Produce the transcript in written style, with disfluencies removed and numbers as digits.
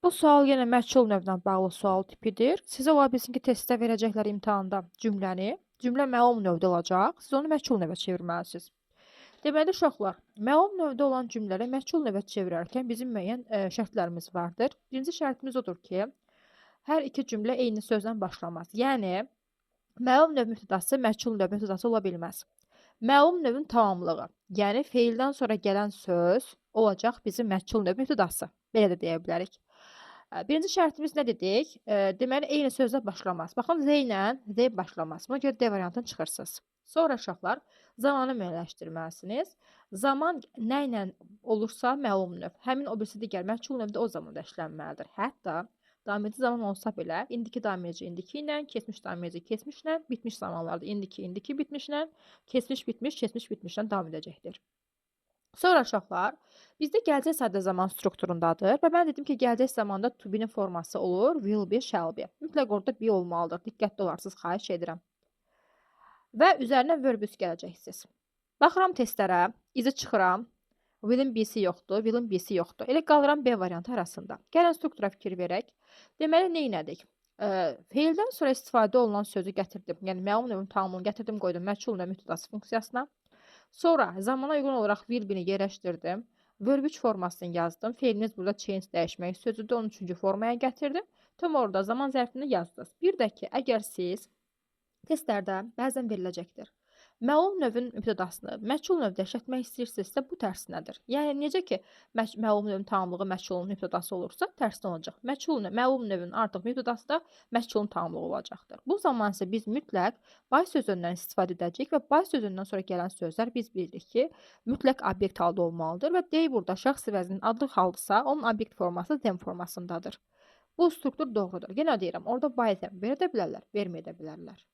Bu sual yenə məchul növlə bağlı sual tipidir. Sizə ola bilsin ki, testdə verəcəklər imtahanda cümləni. Cümlə məlum növdə olacaq. Siz onu məchul növə çevirməlisiniz. Deməli, uşaqlar, məlum növdə olan cümlələri məchul növə çevirərkən bizim müəyyən şərtlərimiz vardır. Birinci şərtimiz odur ki, hər iki cümlə eyni sözlə başlamaz. Yəni, məlum növ mübtədası məchul növ mübtədası ola bilməz. Məlum növün tamamlığı, yəni feildən sonra gələn söz olacaq bizim məchul növ mübtədası. Belə də deyə bilərik. Birinci şərtimiz nə dedik? Deməli, eyni sözlə başlamaz. Baxın, Z ilə Z başlamaz. Buna görə D variantını çıxırsınız. Sonra uşaqlar, zamanı müəyyənləşdirməlisiniz. Zaman nə ilə olursa məlum növ. Həmin o birisi digər məchul növdə o zamanda işlənməlidir. Hətta davam edici zaman olsa belə, indiki davam edici indiki ilə, keçmiş davam edici keçmişlə, bitmiş zamanlarda indiki, indiki bitmişlə, keçmiş bitmiş, keçmiş bitmişlə davam edəcəkdir. Sonra uşaqlar, bizdə gələcək sadə zaman strukturundadır və mən dedim ki, gələcək zamanda to be-nin forması olur, will be, shall be. Mütləq orada be olmalıdır. Diqqətli olarsınız, xahiş edirəm. Və üzərinə verb 3 gələcəksiniz. Baxıram testlərə, izi çıxıram. Will-in be-si yoxdur, will-in be-si yoxdur. Elə qalıram B variantı arasında. Gəlin struktura fikir verək. Deməli, nə etdik? Feildən sonra istifadə olunan sözü gətirdim. Yəni, məlum növün tamamını gətirdim, qoydum məchul növ mübtədası funksiyasına. Sonra zamana uyğun olaraq will be-ni yerləşdirdim. Verb 3 formasını yazdım. Feilimiz burada change dəyişmək sözüdür. Onun 3-cü formaya gətirdim. Tam orada zaman zərfini yazdınız. Bir də ki, əgər siz testlərdə bəzən veriləcəkdir. Məlum növün mübtədasını məchul növdə işlətmək istəyirsinizsə, bu tərsinədir. Yəni, necə ki, məlum növün tamamlığı məchulun mübtədası olursa, tərsinə olacaq. Məlum növün artıq mübtədası da məchulun tamamlığı olacaqdır. Bu zaman isə biz mütləq by sözündən istifadə edəcəyik və by sözündən sonra gələn sözlər biz bilirik ki, mütləq obyekt halda olmalıdır və they burada şəxs əvəzinin adlı haldısa, onun obyekt forması them formasındadır. Bu struktur doğrudur. Yenə deyirəm, orada by them verə də bilərlər, verməyə də bilərlər.